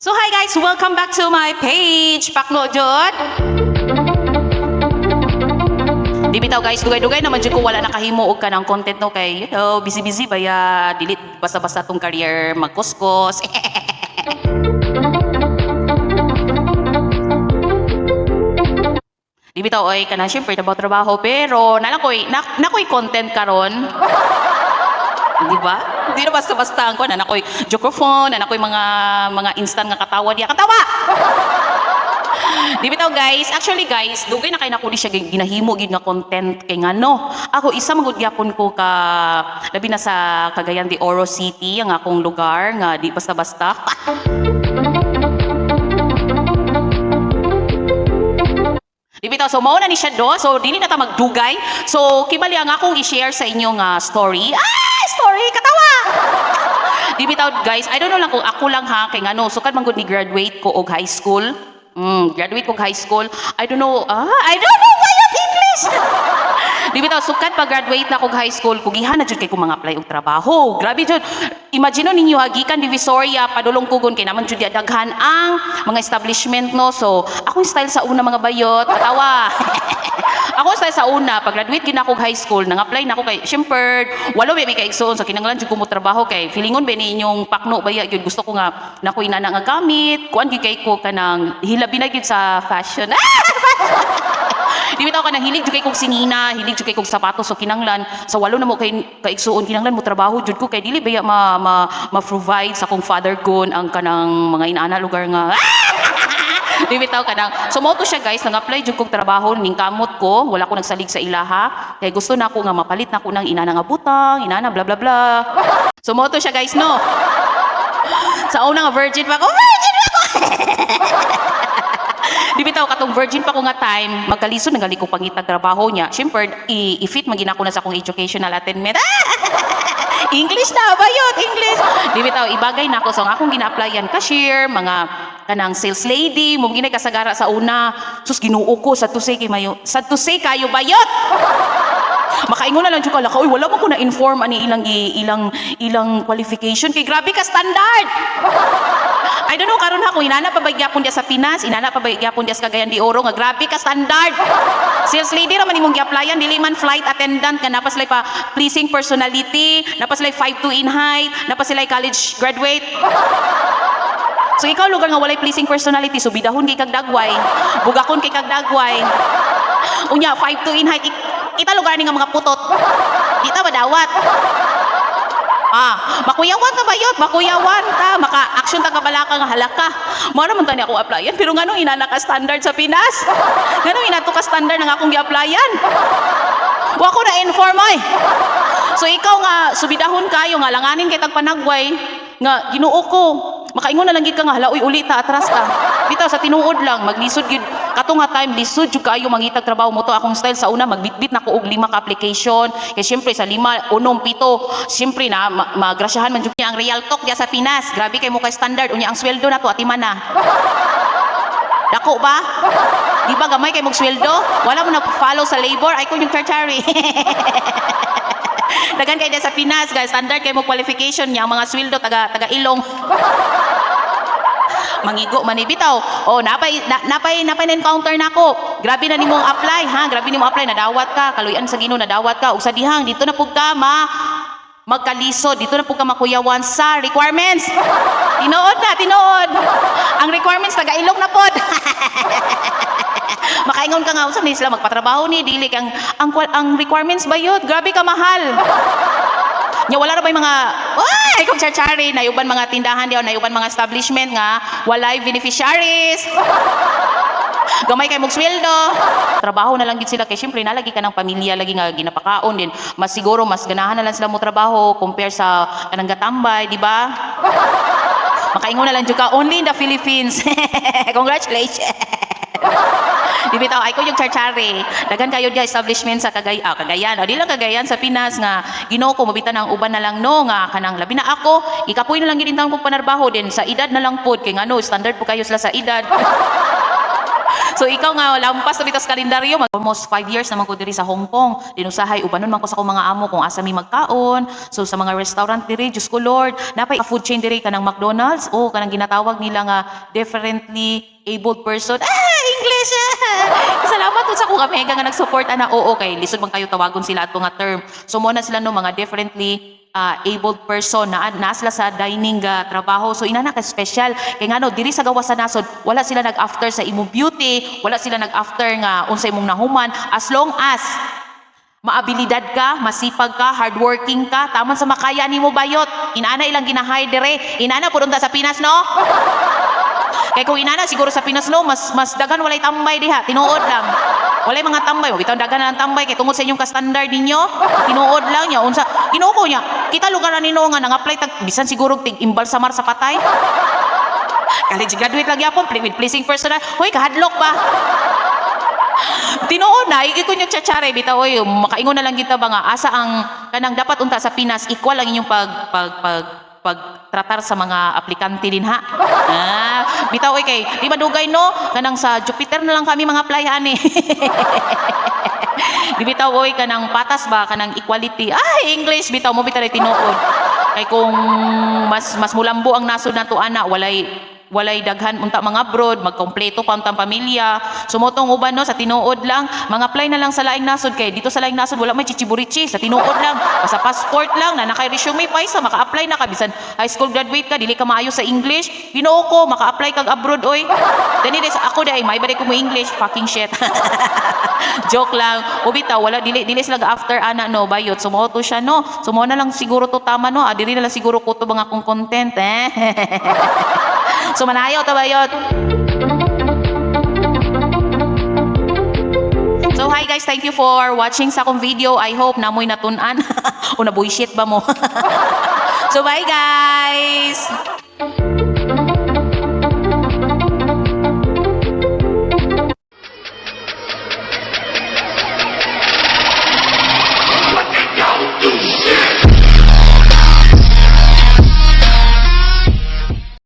So hi guys, welcome back to my page. Pakno jud. Di bitaw guys, dugay-dugay naman jud ko wala nakahimo og kanang content no kay busy-busy ba ya, delete basta-basta tong career magkuskos. Di bitaw oy kanang syempre trabaho trabaho pero nalang koy na, nakoy content karon. Di ba? Di na basta-basta ang kuan, na ako'y jokophone, na ako'y mga instant nga katawa diya. Katawa! Di bitaw guys, actually guys, dugay na kay nako di siya ginahimo gid nga content kay ngano. Ako isa man gud gyapon ko ka labi na sa Cagayan de Oro City ang akong lugar nga di basta-basta. Di bitaw, so mao na ni siya do. So dili na ta magdugay. So kibali ang akong i-share sa inyo nga story. Ah, story katawa. Di bitaw guys, I don't know lang kung ako lang ha kay ngano sukad man gud ni graduate ko og high school. Graduate ko og high school. I don't know. Ah, I don't know why of English. Di bitaw sukad pa graduate na kog high school, kugihan na jud kay ko mga apply og trabaho. Grabe jud. Imagine ninyo ha, gikan Divisoria padulong kugon kay naman jud daghan ang mga establishment no. So, akong style sa una mga bayot, katawa. Ako style sa una, pag graduate gid na ako high school, nang-apply na ako kay syempre, walo may kaigsoon so kinanglan jud ko mo trabaho kay feelingon ba ni inyong pakno baya gyud gusto ko nga nakoy inana nga gamit, kuan gyud kay ko kanang hilabi na gyud sa fashion. Ah! Di bitaw ka nang hilig jud kay kog sinina, hilig jud kay kog sapatos so kinanglan sa walo na mo kay kaigsuon kinanglan mo trabaho jud ko kay dili baya ma ma, ma-provide sa akong father gon ang kanang mga inaana lugar nga. Di bitaw kanang so mo to siya guys, nang-apply jud kog trabaho ning kamot ko, wala ko nagsalig sa ilaha kay gusto na ako nga mapalit na ako ng inana nga butang, inana bla bla bla. So mo to siya guys no. Sa una nga virgin pa ko, virgin pa ko. Di bitaw katong virgin pa ko nga time, magkalisod nang ko pangitag trabaho niya. Syempre, i-fit man gina ko na sa akong educational attainment. English na bayot, English. Di bitaw ibagay na ako so ang akong gina-applyan cashier, mga kanang sales lady, mo ginay kasagara sa una. Sus Ginoo ko sa to say kay mayo, sad to say kayo bayot. Makaingon na lang jud ka laka, uy wala man ko na inform ani ilang ilang ilang qualification kay grabe ka standard. I don't know karon ha kung inana pa ba gyapon diya sa Pinas, inana pa ba gyapon diya sa Cagayan de Oro nga grabe ka standard. Sales lady ra man imong gi-applyan, dili man flight attendant nga napas sila'y pa pleasing personality, napas sila'y 5'2 in height, napas sila'y college graduate. So ikaw lugar nga walay pleasing personality, so bidahon kay kag dagway, bugakon kay kag dagway. Unya 5'2 in height, kita lugar ni nga mga putot. Di ta madawat. Ah, makuyawan ta bayot, makuyawan ta, maka-action ta kabalaka nga halaka. Mao ra man tani akong applyan, pero nganong inana ka standard sa Pinas? Nganong inato ka standard ang akong gi-applyan? Wa ko na inform oy. So ikaw nga subidahon kayo nga langanin kay tag panagway nga Ginoo ko, makaingon na lang gid ka nga hala uy uli ta atras ta. Bitaw sa tinuod lang maglisod gyud kato nga time lisod jud kaayo mangitag trabaho mo to akong style sa una magbitbit na ko og 5 ka application kay syempre sa 5 unom 7 syempre na magrasyahan man jud niya ang real talk diya sa Pinas. Grabe kay mo kay standard unya ang sweldo nato atiman na. Dako ba? Di ba gamay kay mog sweldo? Wala mo na follow sa labor ay kun yung tertiary. Dagan kay sa Pinas, guys, standard kay mo qualification niya ang mga sweldo taga taga ilong. Mangigo man ni bitaw. Oh, napay na, napay napay na encounter nako. Grabe na nimong apply ha, grabe nimo apply nadawat ka, kaluyan sa Ginoo nadawat ka. Ug sa dihang dito na pud ka ma magkalisod, dito na pud ka makuyawan sa requirements. Tinuod na, tinuod. Ang requirements taga ilong na pod. Makaingon ka nga unsa ni sila magpatrabaho ni dili kang ang requirements bayot, grabe ka mahal. Nya wala ra ba yung mga ay kung charchari na uban mga tindahan diya na uban mga establishment nga walay beneficiaries. Gamay kay mog sweldo. Trabaho na lang gid sila kay syempre nalagi ka ng pamilya lagi nga ginapakaon din. Mas siguro mas ganahan na lang sila mo trabaho compare sa kanang gatambay, di ba? Makaingon na lang jud ka only in the Philippines. Congratulations. Di bitaw ay ko yung charchari. Daghan kayo diya establishment sa Cagayan, ah, Cagayan. O, di lang Cagayan sa Pinas nga Ginoo ko mabitan ang uban na lang no nga kanang labi na ako gikapoy na lang gid intawon kog panarbaho din sa edad na lang pod kay ngano standard po kayo sila sa edad. So ikaw nga lampas na bitaw sa kalendaryo, almost 5 years naman ko diri sa Hong Kong. Dinusahay ubanon man ko sa akong mga amo kung asa mi magkaon. So sa mga restaurant diri, Diyos ko Lord, napay food chain diri, kanang McDonald's o kanang ginatawag nila nga differently abled person. Ah, English. Salamat to sa akong amiga nga nag-support ana. Oo, kay lisod man kayo tawagon sila ato nga term. So mo na sila no, mga differently abled person na sila sa dining trabaho. So inana ka special kay ngano diri sa gawas sa nasod, wala sila nag-after sa imong beauty, wala sila nag-after nga unsa imong nahuman, as long as maabilidad ka, masipag ka, hardworking ka, taman sa makaya nimo, bayot. Inana ilang gina-hire dire. Inana pud unta sa Pinas, no? Kay kung inana siguro sa Pinas, no, mas mas daghan walay tambay diha, tinuod lang. Walay mga tambay, bitaw daghan na lang tambay kay tungod sa inyong ka-standard ninyo. Tinuod lang niya unsa. Ginoo ko niya. Kita lugar na nino nga nang-apply tag bisan siguro tig imbalsamar sa patay. College graduate lang gyapon with pleasing personal. Hoy, kahadlok ba? Tinuod na, igi ko nyo tsatsare, bitaw oy, makaingon na lang kita ba nga asa ang kanang dapat unta sa Pinas, equal ang inyong pag pag pag pagtratar sa mga aplikante din ha. Ah, bitaw oy, kay di madugay no, kanang sa Jupiter na lang kami mga apply ani. Di bitaw oy, kanang patas ba, kanang equality. Ah, English bitaw mo bitaw tinuod. Kay kung mas mas mulambo ang nasod nato ana, walay walay daghan unta mga abroad, magkompleto pa untang pamilya. Sumotong uban no, sa tinuod lang, mga apply na lang sa laing nasod kay dito sa laing nasod wala may chichiburichi, sa tinuod lang. Basta passport lang na nakay resume pa isa, maka-apply na ka bisan high school graduate ka, dili ka maayo sa English. Ginoo ko, maka-apply kag abroad oy. Dani des ako dai may balik ko mo English, fucking shit. Joke lang. O bitaw wala, dili dili sila after ana no, bayot. So mao to siya no. So mao na lang siguro to tama no. Ah, dili na lang siguro ko to mga akong content eh. So manayo to, bayot. So hi guys, thank you for watching sa akong video. I hope namoy natun-an o na bullshit ba mo. So bye guys.